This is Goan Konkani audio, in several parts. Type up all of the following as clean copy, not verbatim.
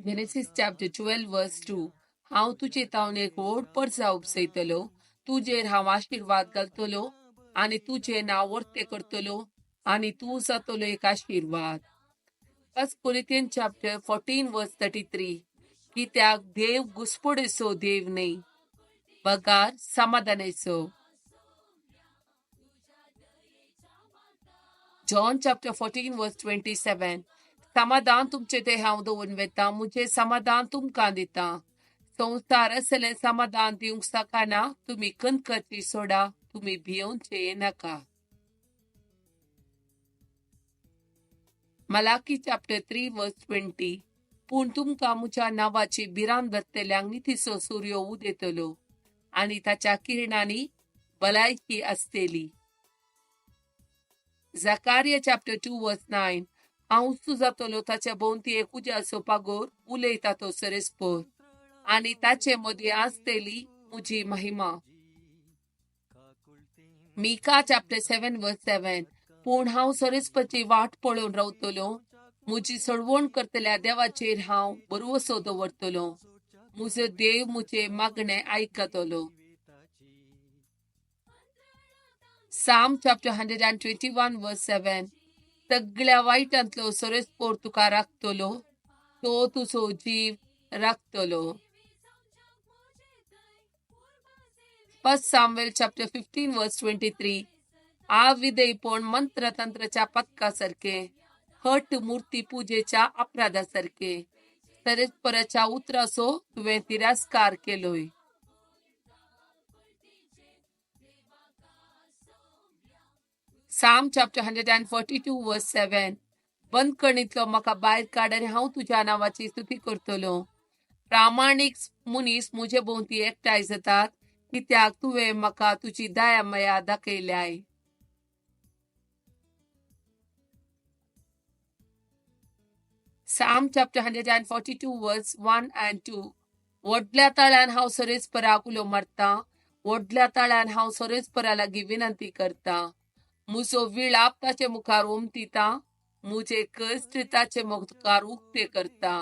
Genesis chapter 12 verse 2. हांव तुजे तावन एक व्हड परजा उपसयतलो, तुजेर हांव आशिर्वाद घालतलो आनी तुजें नांव वर्तें करतलो आनी तूं जातलो एक आशिर्वाद. 1 Corinthians chapter 14 verse 33. कित्याक देव घुस्पडेचो देव न्हय, बगार समाधानाचो. John chapter 14 verse 27. समाधान तुमचे ते हांव दवरून वेता, म्हजें समाधान तुमकां दिता. संवसार असलें समाधान दिवंक शकना. तुमी कनकती सोडा, तुमी भियोवचे नाका. Malachi chapter 3 verse 20. पूण तुमकां म्हज्या नांवाची भिरांत धरतल्यांक नितीचो सूर्य उदेतलो आनी ताच्या किरणांनी भलायकी आसतली. Zechariah chapter 2 verse 9. हांव उस्तू जातलो ताच्या भोंवती एक उज्याचो पागोर उलयता तो सरेस्पोर आनी ताचे मदीं आसतली म्हजी महिमा. Micah chapter 7 verse 7. पूण हांव सरेस्पची वाट पळोवन रावतलो, म्हजी सळवण करतल्या देवाचेर हांव भरवसो दवरतलो, म्हजो देव म्हजें मागणें आयकतलो. Psalm chapter 121 verse 7. सगळ्या वायटांतलो सरेस्पोर तुका राखतलो, तो तुजो जीव राखतलो. 1 Samuel chapter 15 verse 23. आविधेयपण मंत्रतंत्राच्या पथकासारखे, हट मूर्ती पुजेच्या अपराधासारखे, सरेस्पराच्या उतराचो तुवें तिरस्कार केलोय. Psalm chapter 142 verse 7. बंदखणींतलो म्हाका भायर काड आनी हांव तुज्या नांवाची स्तुती करतलो. प्रामाणीक मनीस म्हजे भोंवती एकठांय जातात, कित्याक तुवें म्हाका तुजी दया माया दाखयल्याय. Psalm chapter 142 verse 1 and 2. व्हडल्या ताळ्यान हांव सरेस्पराक उलो मारता, व्हडल्या ताळ्यान हांव सरेस्परा लागीं विनंती करता. म्हजो विळाप ताचे मुखार ओमतिता, म्हजे कश्ट ताचे मुखार उक्ते करता.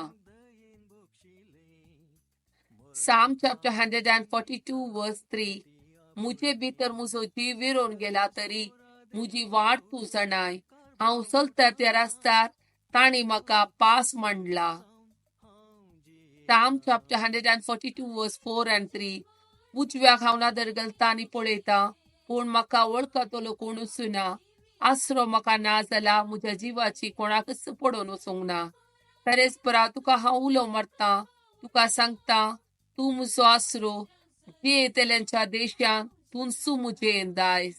Psalm chapter 142 verse 3. म्हजे भितर म्हजो जीव विरोवन गेला तरी म्हजी वाट तूं जाणाय. हांव चलता त्या रस्त्यार तांणी म्हाका पास मांडला. Psalm chapter 142 verse 4 and 3. उजव्याक हांव नदर घालता आनी पळयता, पूण म्हाका वळखतलो कोणूच ना. आसरो म्हाका ना जाला, म्हज्या जिवाची कोणाकच पडोवन वचूंक ना. तरेस्परा तुका हांव उलो मारता, तुका सांगता, तूं म्हजो आसरो, जियेतल्यांच्या देशांत तूंच म्हजें दायज.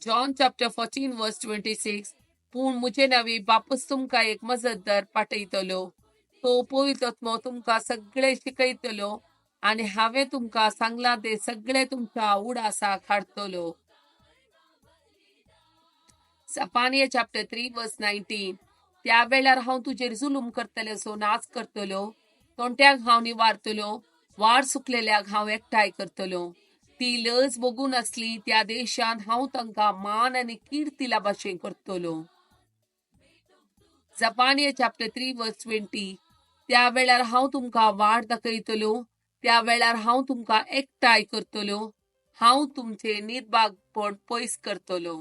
John chapter 14 verse 26. पूण म्हजे नांवी बापूस तुमकां एक मजतदार पाठयतलो, तो पवित्र आत्मो तुमकां सगळें शिकयतलो आनी हांवें तुमकां सांगलां तें सगळें तुमच्या उडासाक हाडटलो. Zephaniah chapter 3 verse 19. त्या वेळार हांव तुजेर जुलूम करतलें, नाच करतलो, तोंट्याक हांव निवारतलो, वार सुकलेल्याक हांव एकठांय करतलो. ती लज भोगून आसली त्या देशांत हांव तांकां मान आनी किर्तीला भाशेन करतलो. Zephaniah chapter 3 verse 20. त्या वेळार हांव तुमकां वाट दाखयतलो, त्या वेळार हांव तुमकां एकठांय करतलो, हांव तुमचें निर्भागपण पयस करतलो.